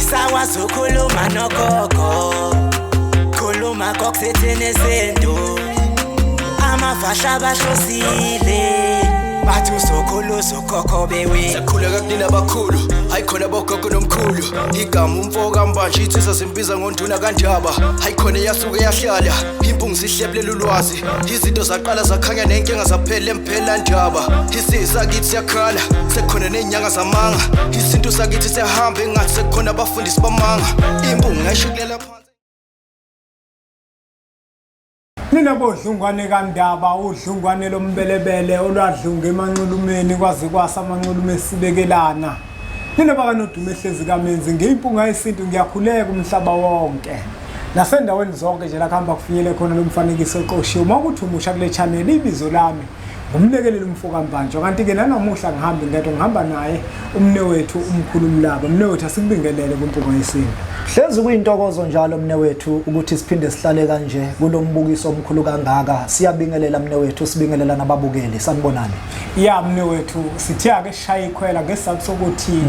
Angisakwazi ukukhuluma nogogo, khuluma kokusethene sento. Amafahla bahlosile, bathi usokhulu usokhokho bewe. Sakhuleka kunina abakhulu, hayi khona bogogo nomkhulu. Igama umfo kaMbanje, insizwa zimbiza ngonduna kaNdaba. Hayi khona yasuke yahlala impungu sihlebulela ulwazi. Izinto zaqala zakhanya nenkinga zaphela emphela ndaba. Isiza kithi siyakhala, sekukhona ney'nyanga zamanga. Isintu sakithi siyahamba engathi sekukhona abafundisi bamanga. Impungu ngayishikulela phansi. Nina bodlungwane kaNdaba, udlungwane lombelebele olwadlunga emanxulumeni kwaze kwasa amanxulume esibekelana. Nina bakanodume ehlezi kamenzi ngiyimpunga yesintu, ngiyakhuleka umhlaba wonke. Nasendaweni zonke nje la kuhamba kufinyele khona lo mfanekiso oqoshiwe. Uma kuthi umusha kule channel, ibizo lami ngumlekeleli umfo kaMbanjwa, kanti-ke nanamuhla ngihambe ngedwa, ngihamba naye umnewethu umkhulu Mlaba. Mnewethu, asikubingelele kwimpunga yesintu. Hlezi kuyintokozo njalo mnewethu ukuthi siphinde sihlale kanje kulo mbukiso omkhulu kangaka. Siyabingelela mnewethu, sibingelela nababukeli. Sanibonani. Ya mnewethu, sithe ake sishaye ikhwela ngesizathu sokuthi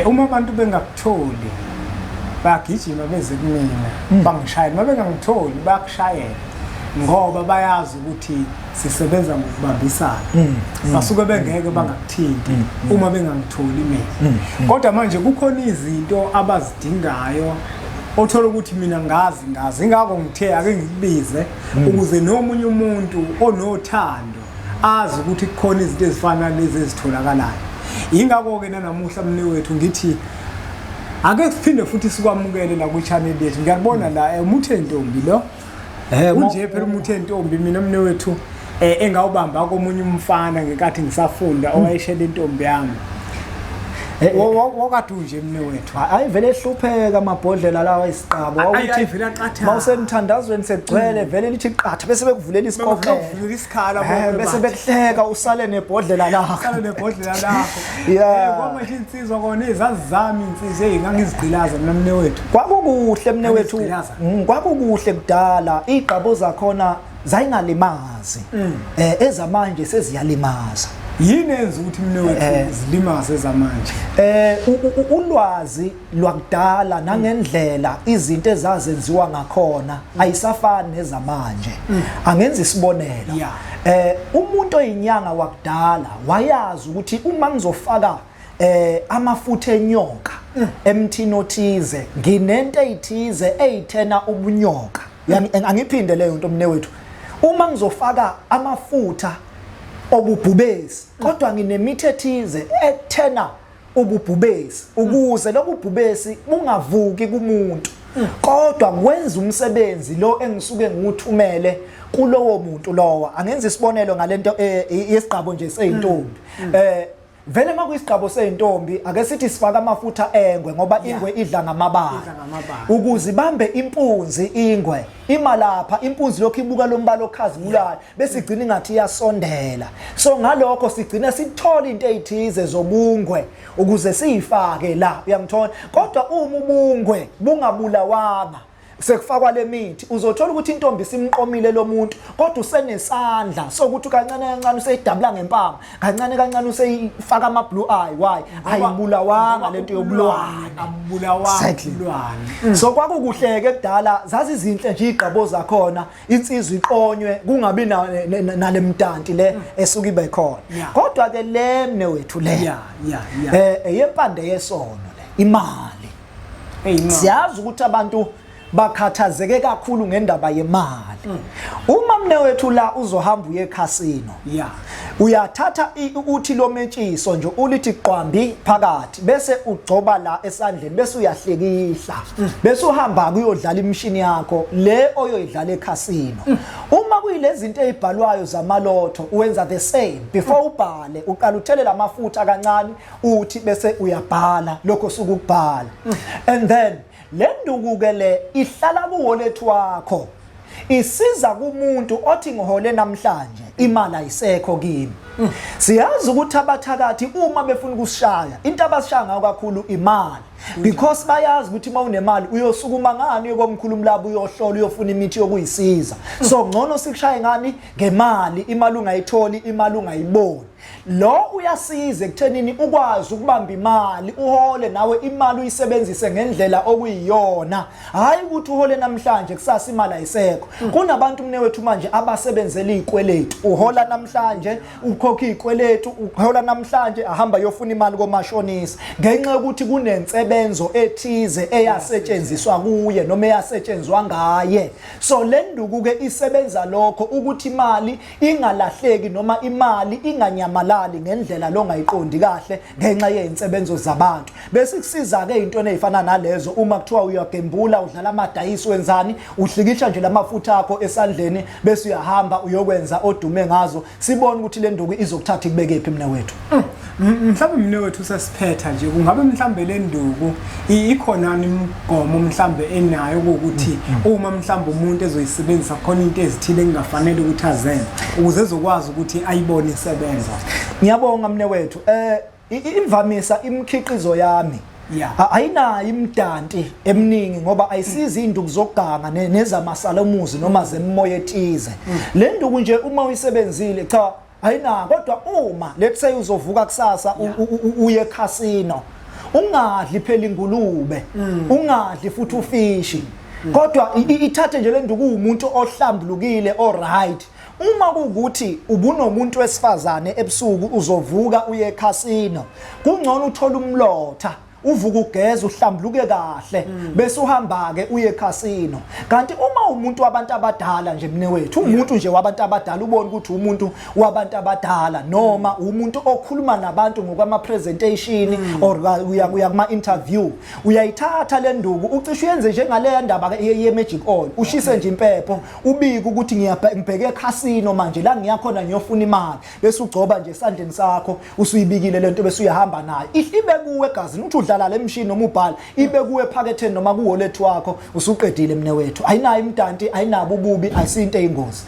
uma abantu bengakutholi bayagijima beze kumina bangishayele, uma bengangitholi bayakushayela ngoba bayazi ukuthi sisebenza ngokubambisana. Basuke bengeke bangakuthinti uma bengangitholi mina. Kodwa manje kukhona izinto abazidingayo othola ukuthi mina ngazi, ingakho ngithe ake ngikubize ukuze nomunye umuntu onothando azi ukuthi kukhona izinto ezifana nalezi ezitholakalayo. Yingakho-ke nanamuhla mnewethu ngithi ake siphinde futhi sikwamukele la kwi-channel yethu. Ngiyakubona la umuthi entombi lo. Unje phela umuthi entombi mina mnewethu engawubamba komunye umfana ngenkathi ngisafunda owayeshela intombi yami. Wakade unje mnewethu. Hayi vele ehlupheka amabhodlela lawa isiqabo. Ayi, vele aqatha. Mawusemthandazweni sekugcwele vele lithi qatha bese bekuvulela isikokela. Bekuvulela isikhala bonke bese bathi. Bekuhleka usale nebhodlela lakho. Usale nebhodlela lakho. Kwamanje insizwa kona izazi zami insizwa ey'ngangizigqilaza mina mnewethu. Kwakukuhle mnewethu. Ngangizigqilaza. Kwakukuhle kudala, iy'gqabo zakhona zayingalimazi. Ezamanje seziyalimaza. Yini enza ukuthi mnewethu zilimaze ezamanje? Ulwazi lwakudala nangendlela izinto ezazenziwa ngakhona ayisafani nezamanje. Angenza isibonelo. Umuntu oyinyanga wakudala wayazi ukuthi uma ngizofaka amafutha enyoka emthini othize, nginento eyithize eyithena ubunyoka. Yani angiphinde leyo nto mnewethu. Uma ngizofaka amafutha obubhubesi, kodwa nginemithi ethize ethena ububhubesi ukuze lobu bhubesi bungavuki kumuntu, kodwa kwenza umsebenzi lo engisuke ngiwuthumele kulowo muntu lowo. Angenza isibonelo ngalento yesigqabo nje seyintombi. Vele makuyisigqabo seyintombi, ake sithi sifaka amafutha engwe ngoba ingwe idla ngamabala. Idla ngamabala. Ukuze ibambe impunzi ingwe ima lapha, impunzi lokhu ibuka lo mbala okhazimulayo bese igcina ingathi iyasondela. So ngalokho sigcina sithola into ezithize zobungwe ukuze siyifake la, uyangithola? Kodwa uma ubungwe bungabulawanga sekufakwa le mithi, uzothola ukuthi intombi simqomile lo muntu, kodwa usenesandla sokuthi kancane kancane useyidabula ngempama, kancane kancane useyifaka ama blue eye. Why? Ayibulawanga lento yobulwane. Abulawanga ubulwane. So kwakukuhleke kudala, zazizinhle nje igqabo zakhona, insizwa iqonywe kungabi nalemtanti le esuke ibe khona. Kodwa ke le mnewethu le eyempande yesono le, imali. Hey, no. Siyazi ukuthi abantu bakhathazeke kakhulu ngendaba yemali. Uma mnewethu la uzohamba uye ekhasino, uyathatha uthi lo metshiso nje ulithi qwambi phakathi, bese ugcoba la esandleni, bese uyahlekihla, bese uhamba kuyodlala imishini yakho le oyoyidlala ekhasino. Uma kuyilezi zinto ezibhalwayo zamalotho, wenza the same. Before ubhale uqala uthelela amafutha kancane uthi, bese uyabhala lokho sukubhala. And then le nduku ke le ihlala kuwallet wakho, isiza kumuntu othi ngihole namhlanje imali ayisekho kimi. Siyazi ukuthi abathakathi uma befuna ukusishaya, into abasishaya ngayo kakhulu imali. Because bayazi ukuthi uma unemali uyosukuma ngani uyekomkhulu umlaba uyohlola uyofuna imithi yokuyisiza. So ngcono sikushaye ngani ngemali, imali ungayitholi, imali ungayiboni. Lo uyasiza ekuthenini ukwazi ukubamba imali, uhole nawe imali uyisebenzise ngendlela okuyiyona. Hayi ukuthi uhole namhlanje kusasa imali ayisekho. Kunabantu mnewethu manje abasebenzela izikweletu. Uhola namhlanje ukhokha izikweletu, uhola namhlanje ahamba yofuna imali komashonisa ngenxa yokuthi kunensebenzo ethize eyasetshenziswa kuye noma eyasetshenzwa ngaye. So le nduku ke isebenza lokho ukuthi imali ingalahleki noma imali inganyamalali ngendlela longayiqondi kahle ngenxa yezinsebenzo zabantu. Bese kusiza ke into ezifana nalezo uma kuthiwa uyagembula, udlala amadayisi, wenzani, uhlikisha nje lamafutha akho esandleni bese uyahamba uyokwenza odume ngazo, sibone ukuthi le nduku izokuthatha ikubekephi mne wethu. Mhlawumbe mne wethu sesiphetha nje, kungabe mhlawumbe le nduku ikhona imigomo mhlawumbe enayo ukuthi uma mhlawumbe umuntu ezoyisebenzisa khona into ezithile engafanele ukuthi azenze ukuze ezokwazi ukuthi ayibone isebenza? Ngiyabonga mne wethu. Imvamisa imikhiqizo yami ayinayo imidanti eminingi ngoba ayisizi induku zokuganga nezamasalamuzi noma zemimoya ethize. Le nduku nje uma uyisebenzile cha ayinako, kodwa uma let's say uzovuka kusasa uye ekhasino, ungadli phela ingulube, ungadli futhi ufishi, kodwa ithathe nje le nduku umuntu ohlambulukile o right. Uma kuwukuthi ubunomuntu wesifazane ebusuku uzovuka uye ekhasino, kungcono uthole umlotha uvuka ugeza uhlambuluke kahle bese uhamba ke uye ekhasino. Kanti uma umuntu wabantu abadala nje mne wethu, umuntu nje wabantu abadala, ubone ukuthi umuntu wabantu abadala noma umuntu okhuluma nabantu ngokwama presentation or uya kuma interview, uyayithatha le nduku ucishe uyenze njengale ndaba ye magic oil, ushise nje impepho ubike ukuthi ngibheke ekhasino manje la ngiyakhona ngiyofuna imali, bese ugcoba nje esandleni sakho usuyibikile lento bese uyahamba nayo, ibe kuwe egazini uthi udlala le mshini noma ubhala, ibe kuwe ephaketheni noma kuwallet wakho, usuqedile mne wethu. Ayinayo imidanti, ayinabo ububi, ayisinto eyingozi.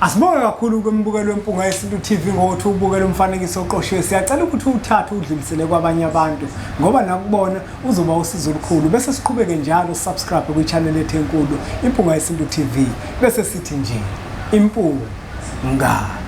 Asibonge kakhulu kwembukelo weMpunga Yesintu TV ngokuthi ubukele umfanekiso oqoshiwe. Siyacela ukuthi uwuthathe udlulisele kwabanye abantu ngoba nakubona uzoba usizo olukhulu. Bese siqhubeke njalo subscribe kwi-channel yethu enkulu Impunga Yesintu TV. Bese sithi nje impunga.